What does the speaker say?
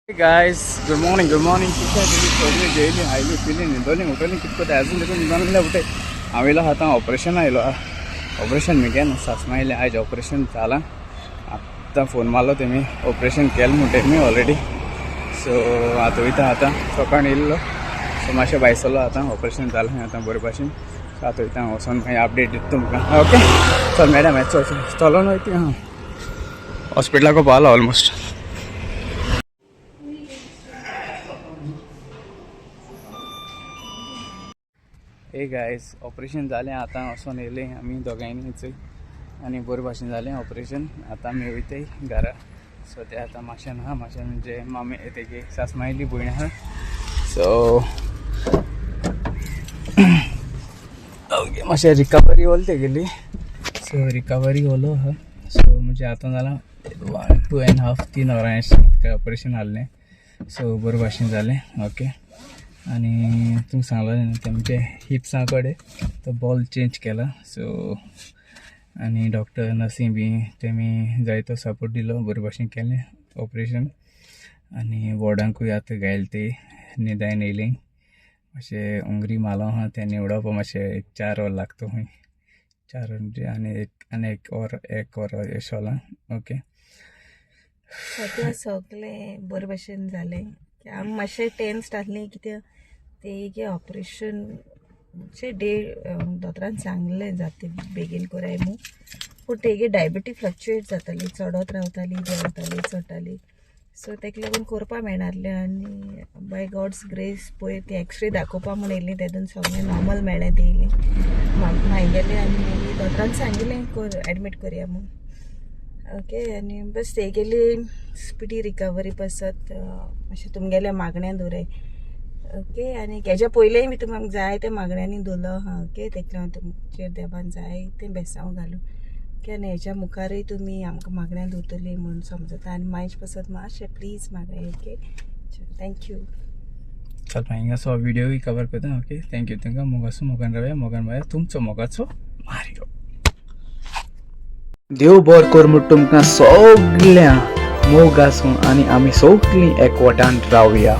Guys, good morning, good morning. कितें जेयली, आयली, पिली, न्हिदोली, उठली, कितें करता अजून देखून न्हिदोन उठे. हांव येयलो आतां ऑपरेशन आयलो. ऑपरेशन मुगे न्हू सासमा येयलें. आयज ऑपरेशन जालां. आतां फोन मारलो तेमी, ऑपरेशन केलें म्हणटा तेमी ऑलरेडी. सो आतां वयता. आतां सकाळीं येयल्लो, सो मातशें भायर सरलो. आतां ऑपरेशन जालें आतां बरे भाशेन. सो आतां वयता, वचोन मागीर अपडेट दिता तुमकां. ओके, चल मॅडम, चल चल, चलोन वयता. हां, हॉस्पिटलाको पावलो ऑलमोस्ट. हे गायज, ऑपरेशन जालें. आतां वचोन येयले आमी दोगांयनी आनी बरे भाशेन जालें ऑपरेशन. आतां आमी वयताय घरा. सो ते आतां माशेन आहा. माशेन म्हणजे मामी, तेगे सासमायली भयण आहा. सो ओके, मातशें रिकवरी जाली तेगेली. सो रिकवरी जालो आहा. सो म्हणजे आतां जालां 1, 2.5, 3 वरां ऑपरेशन जाल्लें. सो बरे भाशेन जालें. ओके, आनी तुमकां सांगलें न्हू, तेमचे हिप्सां कडेन तो बॉल चेंज केला. सो आनी डॉक्टर, नर्सी बी तेमी जायतो सपोर्ट दिलो. बरे भाशेन केलें ऑपरेशन. आनी वॉर्डांकूय आतां घायल ती न्हिदायन येयली. मातशें हुंगरी मालो आहा, तें निवडोवपा मातशें एक 4 वर लागता खंय. 4 म्हणजे आनी एक आनी एक वर, एक वर अशें जालां. ओके. सद्या सगळें बरे भशेन जालें. आमी मातशें टेन्स्ड आसलीं कित्याक तेगे ऑपरेशन डे दोतोरान सांगलें जाता बेगीन कराय म्हूण, पूण तेगे डायबिटीज फ्लक्चुएट जाताली, चडत रावताली, देंवताली, चडटाली. सो तेका लागून करपा मेळनासलें. आनी बाय गॉड्स ग्रेस पळय, ती एक्सरे दाखोवपा म्हूण येयली तेदून सगळें नॉर्मल मेळ्ळें. तेयली मागीर आनी मागीर दोतोरान सांगिल्लें कर, एडमीट करया म्हूण. ओके, आनी बस तेगेली स्पिडी रिकवरी पासत मातशें तुमगेल्या मागण्या दवराय. ओके, आनी हेज्या पयलींय बी तुमकां जाय त्या मागण्यांनी दवरलो आहा. ओके, तेका लागून तुमचेर देवान जाय तें बेसांव घालूं. ओके, आनी हेज्या मुखारूय तुमी आमकां मागण्या दवरतली म्हूण समजता आनी मायज पासत मातशें प्लीज मागाय. Okay, thank you. चल, मागीर असो व्हिडिओय कवर करता. ओके, thank you तुमकां. मोगासो मोगान रावया, मोगान बाया. तुमचो मोगाचो मारियो. देव बर कर म्हूण तुमकां सगळ्या. मोग आसूं आनी आमी सगळीं एकवटान रावया.